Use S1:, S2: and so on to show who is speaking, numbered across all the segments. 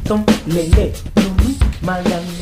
S1: ton, le, le, nu, mi, Miami.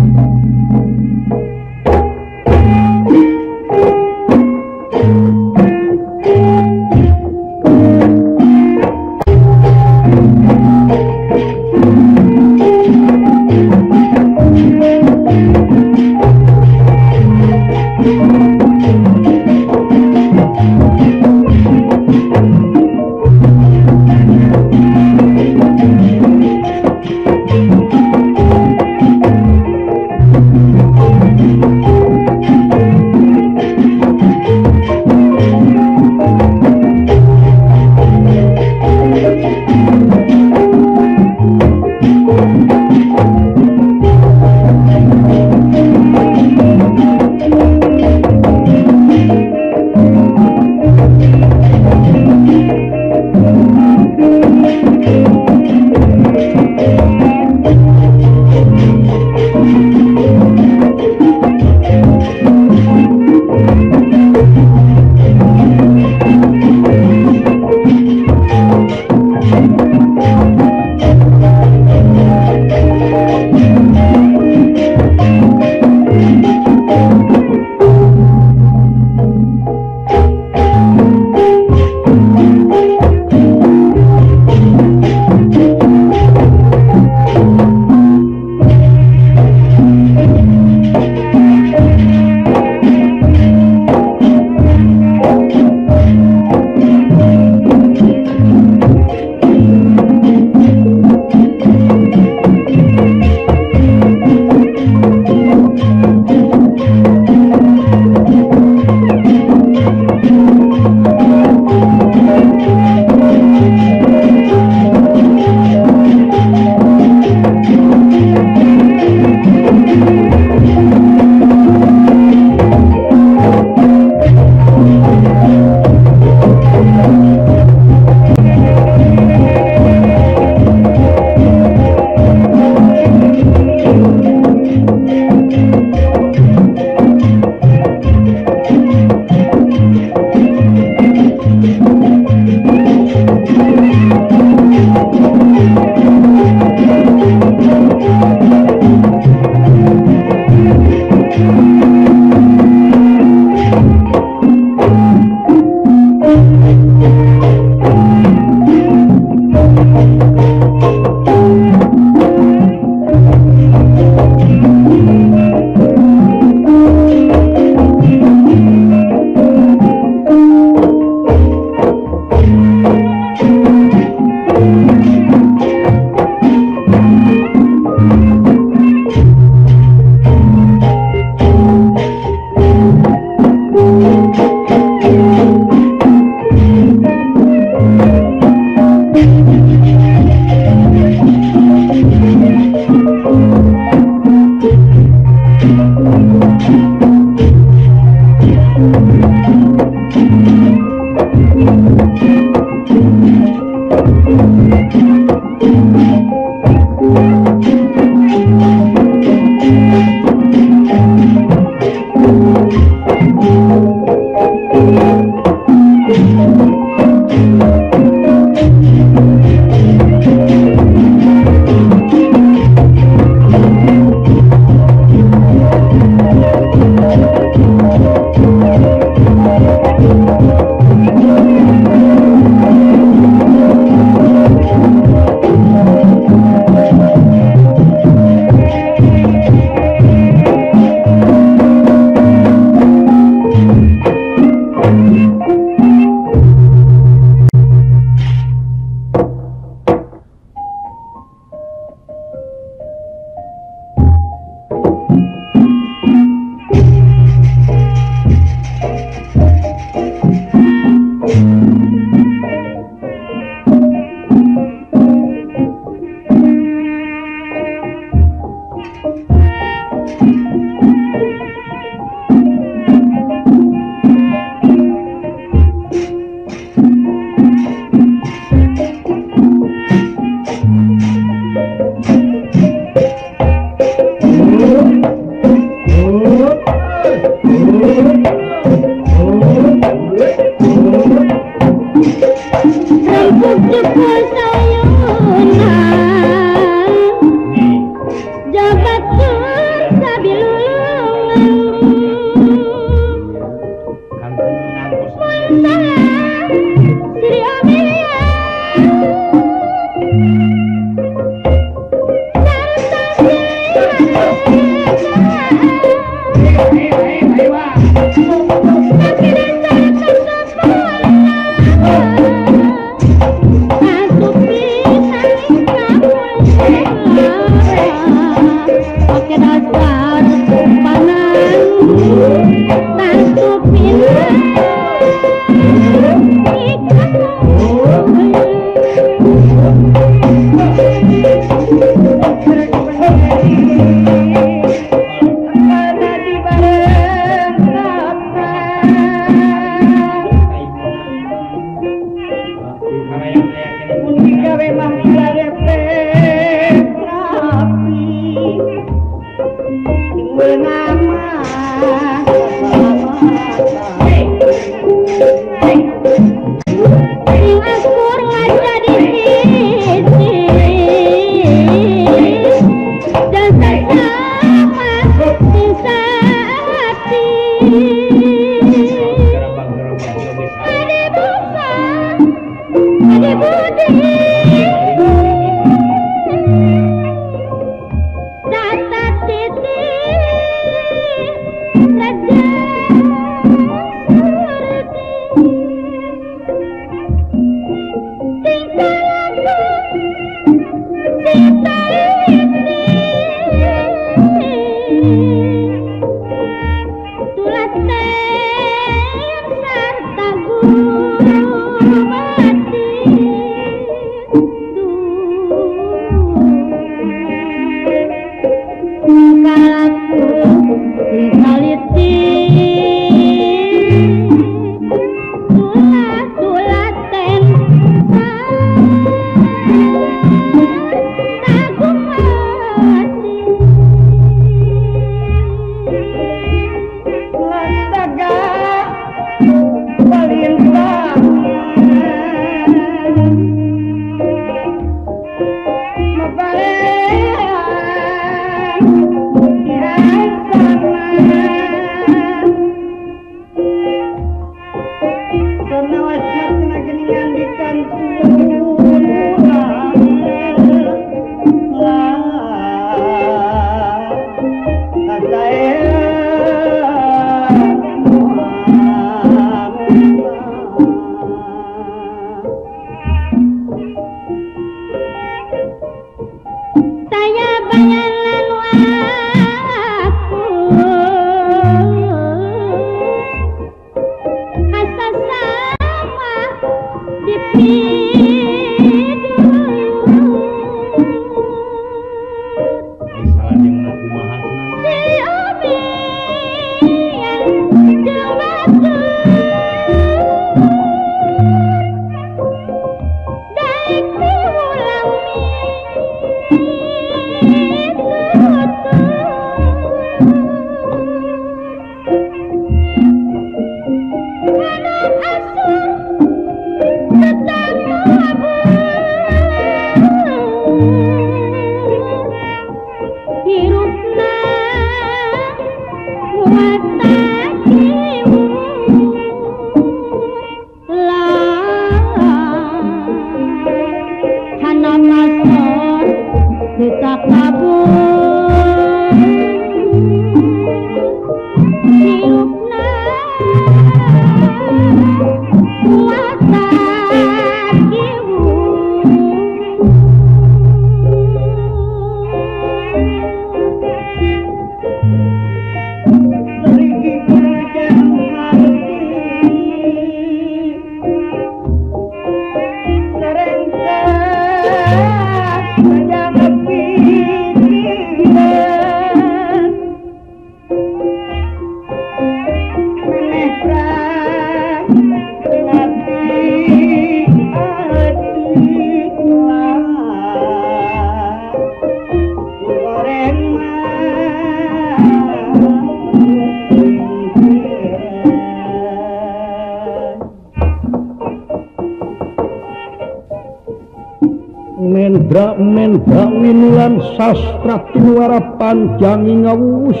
S2: Mendra winulan sastra tinuara panjang ngawus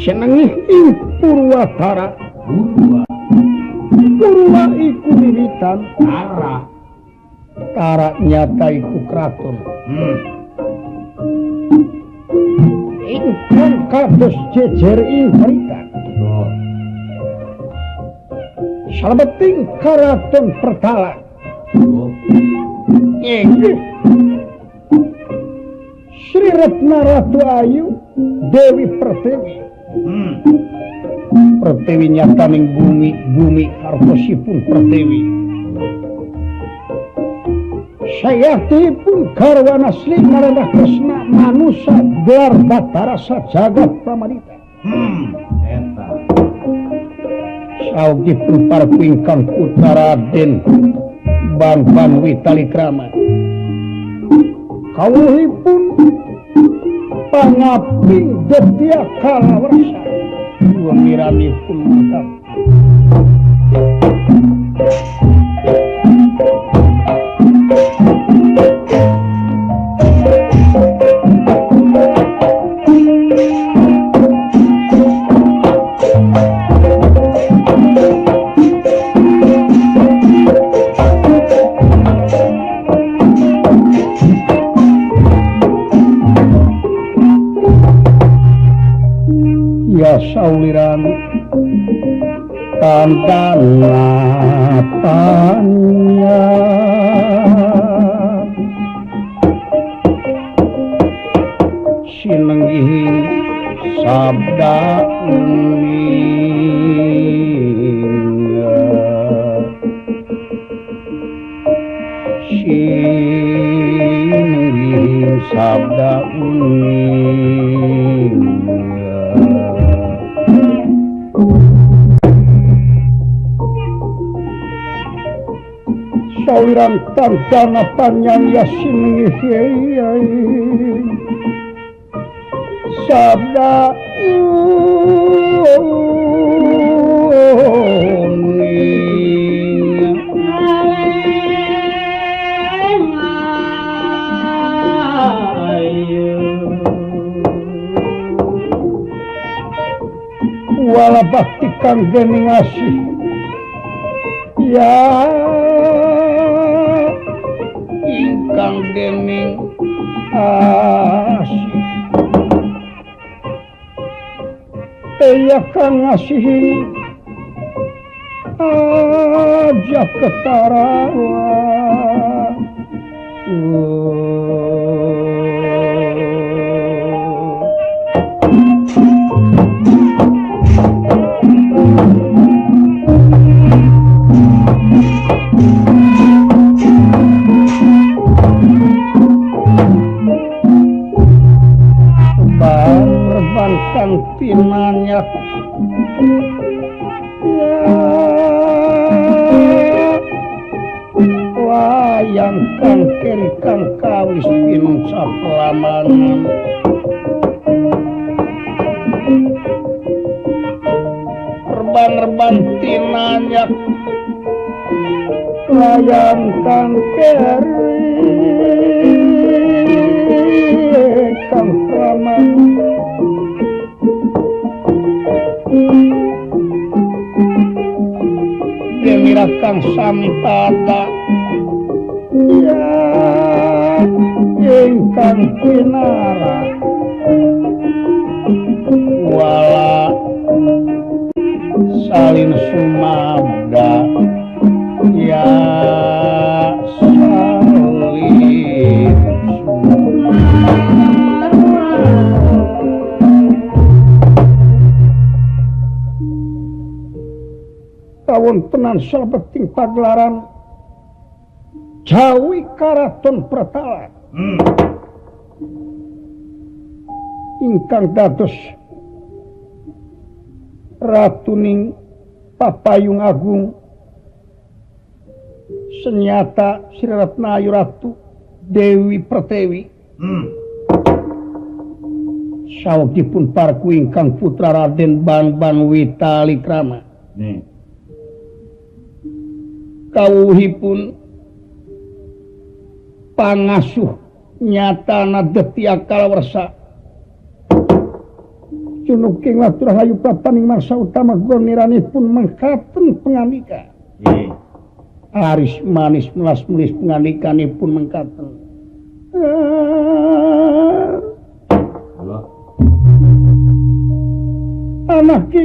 S2: senengih ing Purwadara. Purwa iku wiwitan Tara. Tara nyata iku kraton. Ingkang kados jejer ing carita. Salebeting Karaton Pertala. Inggih Sri Retna Ratu Ayu Dewi Pertiwi. Pertiwi nyataning bumi, bumi hartosipun Pertiwi. Sayatipun garwana Sri Narendra Kresna manusa gelar Batara sajagat pramadita.
S3: Eta.
S2: Saugipun parku ingkang putra Raden Bambang Witalikrama. Kawruhipun pangaping Detya Kalawersa. Gumiranipun mantap. Ya sauliran tantana tanya sinenggihi sabda sinenggihi sabda Sawiran tantana panjang yasin sabda wala bakti kang dening asih ya ingkang dening asih eya kang asihi aja ketara kang tinanya ya wayang kang keri kang kawis pinung saplamanan reban-reban tinanya wayang kang keri kang plaman Demira kang sami pada ya ingkang pinara wala salin sumabda ya salin kawontenan salebeting pagelaran Jawi Karaton Pratala ingkang dados ratuning Papayung Agung senyata Sri Ratna Ayu Ratu Dewi Pertiwi. Sawegipun parku ingkang putra Raden Bambang Witalikrama. Kawuhipun pangasuh nyatana Detya Kalawersa cunuking watu rahayu papaning marsa utama goniranipun mengkaten pengandika. Aris manis melas melis pengandikanipun mengkaten.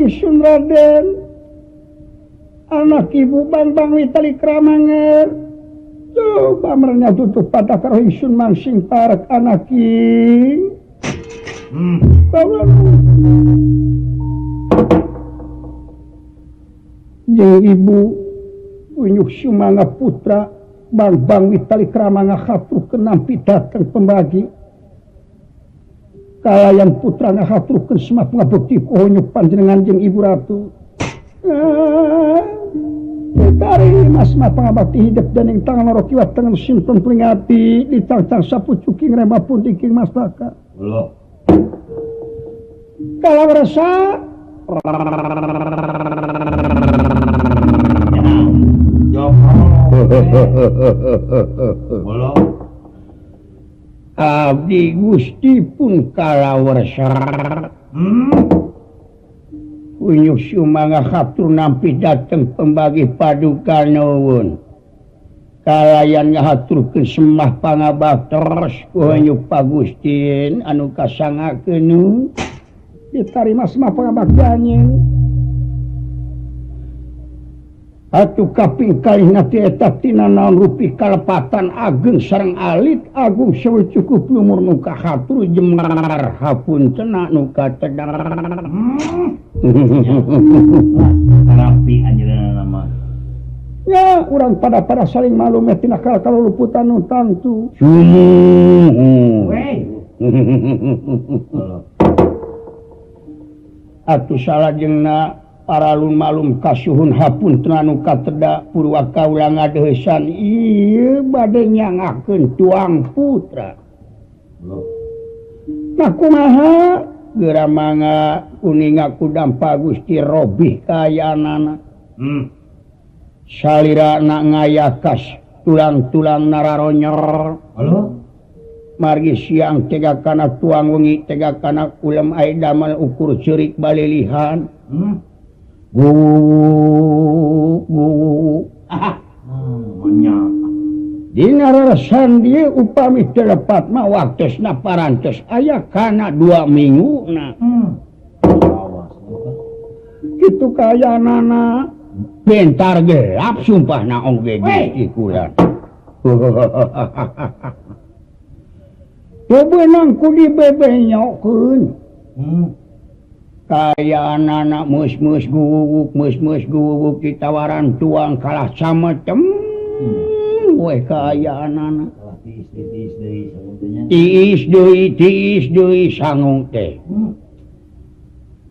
S2: ingsun Raden. Anak ibu Bangbang Witali Kramanger. Coba merenya tutup pada karo ingsun mangsing parek anak ing. Jeung ibu Unyuk Sumanga putra Bangbang Witali Kramanga haturkeun nampi dateng pembagi. Kalayan putra ngahaturkeun semah pangabekti kuhonyuk panjenengan jeung ibu ratu. Ditari mas mah pangabakti hidup dening tangan loro kiwa tengen simpen pringati ditangtang sapucuking rema pundiking mastaka.
S3: Loh.
S2: Kalau rasa abdi Gusti pun kalawersa. Unyuk Sumanga hatur nampi dateng pembagi paduka nuwun. Kalayan ngahaturkeun semah pangabaktos ku Unyuk Pagustin anu kasangakeun ditarima semah pangabakti anjeun. Atuh kaping kalih nati eta tina naon rupi kalepatan ageng sareng alit agung sewu cukup lumur nu kahatur jemar hapuntena nu katedar.
S3: Rapi anjeunna mah.
S2: Ya urang pada saling malum tina kaluluputan nu tangtu. Atuh salajengna paralun malum kasuhun hapunten anu kateda purwa kaula ngadeusan ieu bade nyangakeun tuang putra. Nah kumaha geura mangga uninga ku dampa Gusti robih kayanana. Salira na ngayakas tulang-tulang nararonyor. Margi siang tega kana tuang wengi tega kana ulem ai damel ukur ceurik balilihan. Dina rarasan dieu upami teu lepat mah waktosna parantos aya kana 2 minggu na. Kitu kayanana bentar gelap sumpahna oge Gusti kula. Teu beunang ku dibebenyokeun. Kaya anak mus-mus guwuk, mus-mus guwuk ditawaran tuang kalah sametem. We kaya anak tiis deui sangung teh.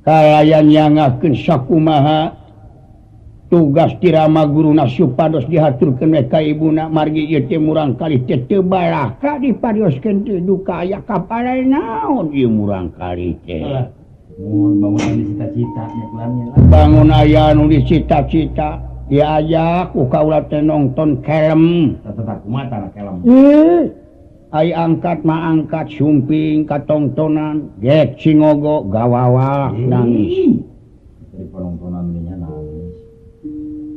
S2: Kalayan nyangakeun sakumaha tugas tirama guruna supados dihaturkeun we ka ibuna margi ieu teh murang kali teh teu balaka diparioskeun teh duka aya kapalai naon ieu murang kali teh.
S3: Bangun cita-cita
S2: bangun aya nu dicita-cita diajak ku kaula teh nonton kelem. Ai angkat mah angkat sumping katongtonan gek cingogo gawawa nangis.
S3: Dari penontonan nya nangis.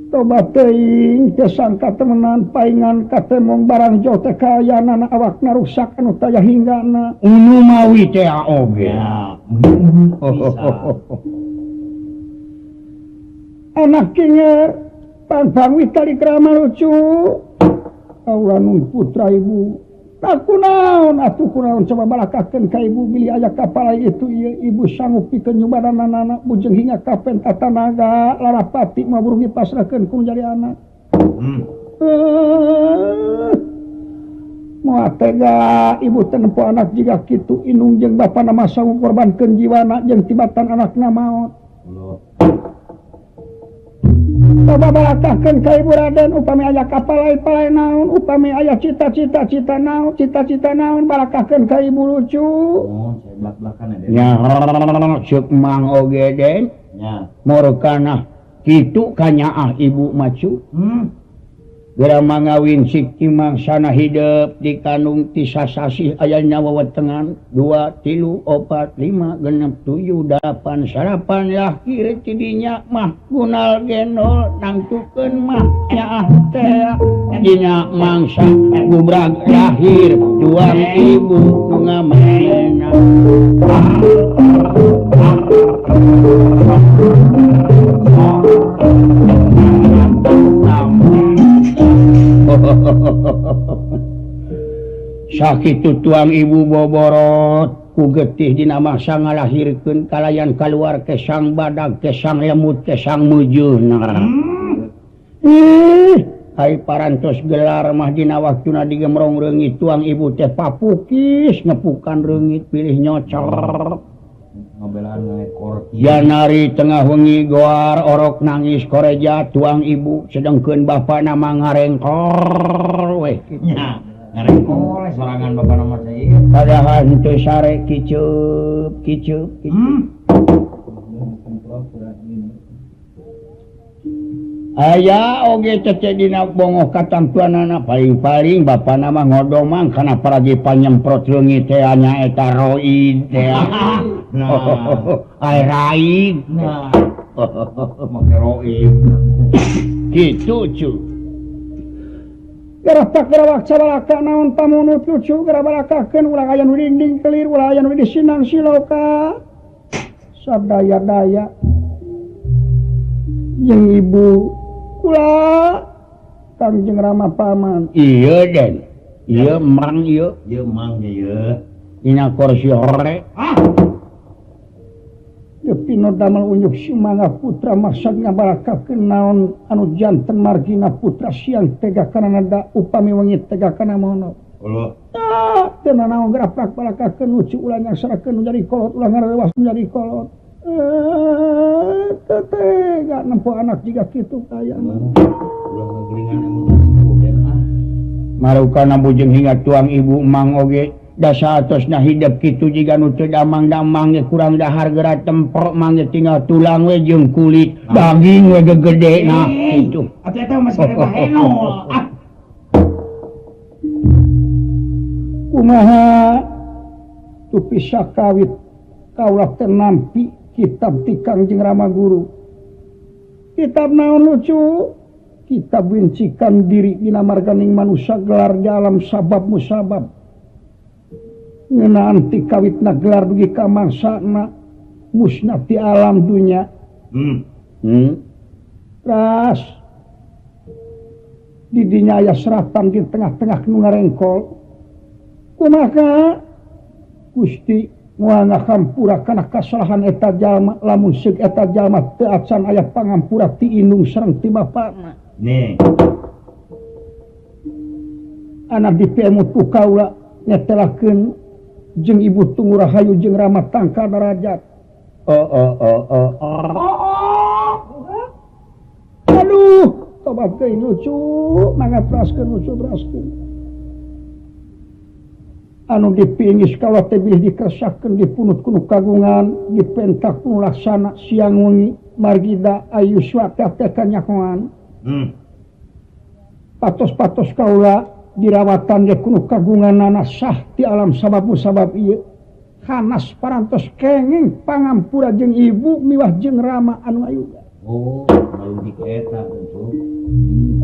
S2: Toba teuing teu sangka temenan paingan katemong barang jauh teh kayanana awakna rusak anu taya hinggana. Unu mawi teh oge. Anak kinger Bangbang Witali Krama lucu. Kaula nun putra ibu. Aku naon atuh kunaon coba balakakeun ka ibu bilih aya kapalai itu ieu ibu sanggup pikeun nyubadanana bujeng hingga kapen tatanaga larapati mah burung dipasrahkeun ku jadi anak. Moal tega ibu teh nempo anak jiga kitu indung jeung bapana mah sanggup korbankeun jiwana jeung tibatan anakna maot. Coba balakakeun ka ibu Raden upami aya kapalai-palai naon upami aya cita-cita cita naon cita-cita naon balakakeun ka ibu lucu.
S3: Belak-belakan
S2: nya ceuk mang oge Den
S3: nya
S2: murkana kitu kanyaah ibu macu. Geura mangawin sik mangsana hidep di kandung ti sasasih aya nyawa wetengan 2 3 4 5 6 7 8 sarapan lahir ti dinya mah gunal gendol nangtukeun mah nyaah teh dina mangsa gubrag lahir tuang ibu nu ngamena. Sakitu tuang ibu boborot ku getih dina mangsa ngalahirkeun kalayan kaluar kesang badag kesang lemut kesang meujeuna. Ih, ai parantos gelar mah dina waktuna digemrong reungit tuang ibu teh papukis ngepukan reungit pilih nyocor. Janari tengah wengi goar orok nangis koreja tuang ibu sedengkeun bapana mah ngarengkor weh.
S3: Nya, ngarengkor sorangan bapana mah teh.
S2: Padahal henteu sare kiceup kiceup kiceup. Aya oge cece dina bongoh katamtuanana paling-paling bapana mah ngodomang kana paragi panyemprot leungit teh nya eta roid teh. Nah, ai raid.
S3: Nah. Make roid.
S2: Kitu cu. Gerapak gerawak sabalaka naon pamunut lucu gerabalakakeun ulah aya nu dinding kelir ulah aya nu disinang siloka. Sadaya-daya jeung ibu kula Kangjeng Rama paman. Iya Den. Iya mang ieu.
S3: Ieu mang ieu.
S2: Dina kursi hore. Ah. Pino damel unjuk sumangga putra maksad ngabalakakeun naon anu janten margina putra siang tega kana nada upami wengi tega kana mono.
S3: Allah.
S2: Ah, teu nanaon graprak balakakeun lucu ulah nyangsarakeun jadi kolot ulah ngarewas jadi kolot. Teu tega nempo anak jiga kitu kayana.
S3: Ulah ngagelingan anu sepuh Den ah.
S2: Marukana bujeng hingga tuang ibu mang oge dasa atosna hidup kitu jiga nu teu damang-damang ge kurang dahar geura temprok mang ge tinggal tulang we jeung kulit daging we gegede nah kitu.
S3: Atuh eta mah masih baheno. Ah.
S2: Kumaha tupi sakawit kaula teh nampi kitab ti Kangjeng Rama Guru. Kitab naon lucu? Kitab wincikan diri dina marganing manusia gelar di alam sabab musabab. Ngeunaan ti kawitna gelar dugi ka mangsana musnah ti alam dunya. Ras di dinya aya seratan di tengah-tengah nu ngarengkol. Kumaha Gusti moal ngahampura kana kasalahan eta jalma lamun seug eta jalma teu acan aya pangampura ti indung sareng ti bapana.
S3: Nih.
S2: Anak dipemut ku kaula nyetelakeun jeung ibu tunggu rahayu jeung Rama tangka darajat. Oh oh oh oh oh. Aduh, tobat teuing lucu, mangga teraskeun lucu teraskeun. Anu dipingis kaula teh bilih dikersakkeun dipunut ku nu kagungan, dipentak ku laksana siang wengi margida ayu suata teh kanyahoan. Patos-patos kaula dirawatan ge kuno kagunganana sah ti alam sabab musabab ieu. Hanas parantos kenging pangampura jeung ibu miwah jeung Rama anu ayuga.
S3: Oh, malungtik eta tentu.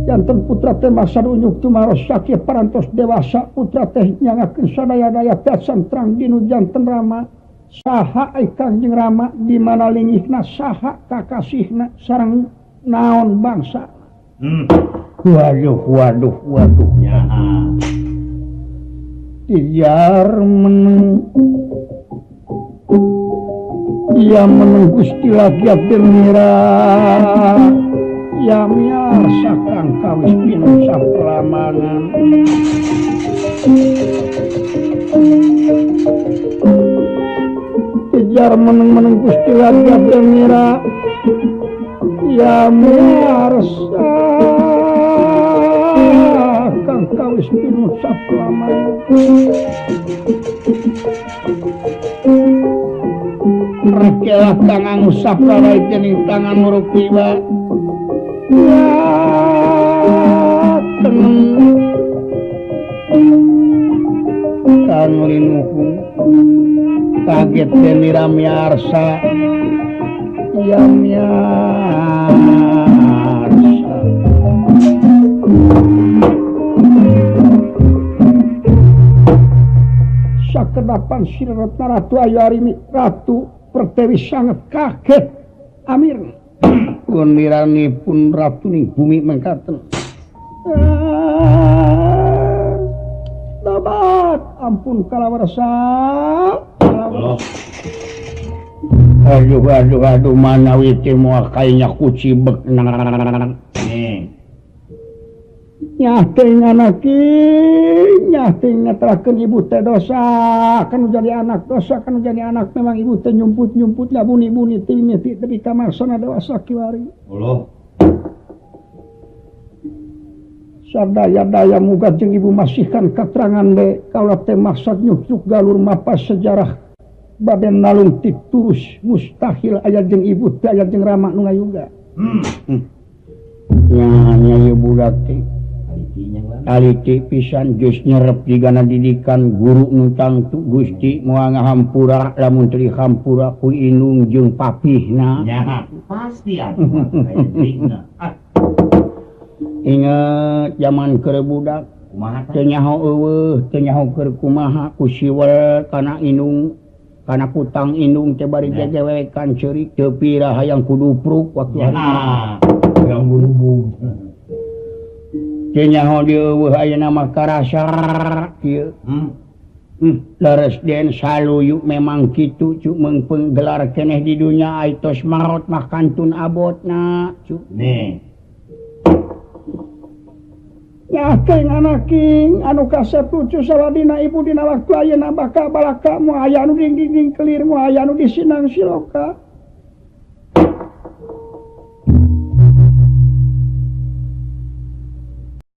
S2: Janten putra teh masar unyuk tumaros sakieu parantos dewasa putra teh nyangakeun sadaya-daya piasan terang dinu janten Rama. Saha ai Kangjeng Rama di mana lingihna saha kakasihna sareng naon bangsa. Waduh, waduh, waduh.
S3: Ya.
S2: Tiar meneng. Ia meneng Gusti lagi mira. Ya miar sakang kawis pinusa pelamangan. Tiar meneng-meneng Gusti lagi mira. Ya miar sakang kawis pinusa pelamangan. Rekelah tangan usap lalai dening tangan murupiwa. Ya tenang kang linuhung kaget denira miarsa. Ya miarsa sakedapan siretna Ratu Ayu Arimi Ratu Pertewi sangat kaget Amir. Pun ratu ning bumi mengkaten. Tobat ampun kalawarsa. Aduh aduh aduh manawi teh moal kayanya kucibek nyah teh anaki nyah teh ngeterakeun ibu teh dosa kan jadi anak dosa kan jadi anak memang ibu teh nyumput-nyumput ngabuni-buni teh mimiti tepi ka maksana dewasa kiwari.
S3: Allah
S2: sadaya-daya muga jeung ibu masihkan katerangan de kaula teh maksad nyucuk galur mapas sejarah bade nalungtik terus mustahil aya jeung ibu teh aya jeung rama nu ngayuga. Nya nya ieu budak teh aliti pisan geus nyerep jigana didikan guru nu tangtu Gusti moal ngahampura lamun teu dihampura ku indung jeung papihna.
S3: Nya pasti atuh.
S2: Ingat zaman keur budak
S3: kumaha
S2: teu nyaho eueuh teu nyaho keur kumaha ku siwel kana indung kana kutang indung teh bari gegewekan ceurik teu pira hayang kudupruk waktu hari
S3: hayang gurubug
S2: teu nyaho dieuweuh ayeuna mah karasa kieu. Leres den saluyu memang kitu cuk meungpeung gelar keneh di dunya ai tos marot mah kantun abotna cuk.
S3: Nih
S2: Yakin anaking anu kasep lucu sawadina ibu dina waktu ayeuna bakal balaka moal aya anu dingding kelir moal aya anu disinang siloka.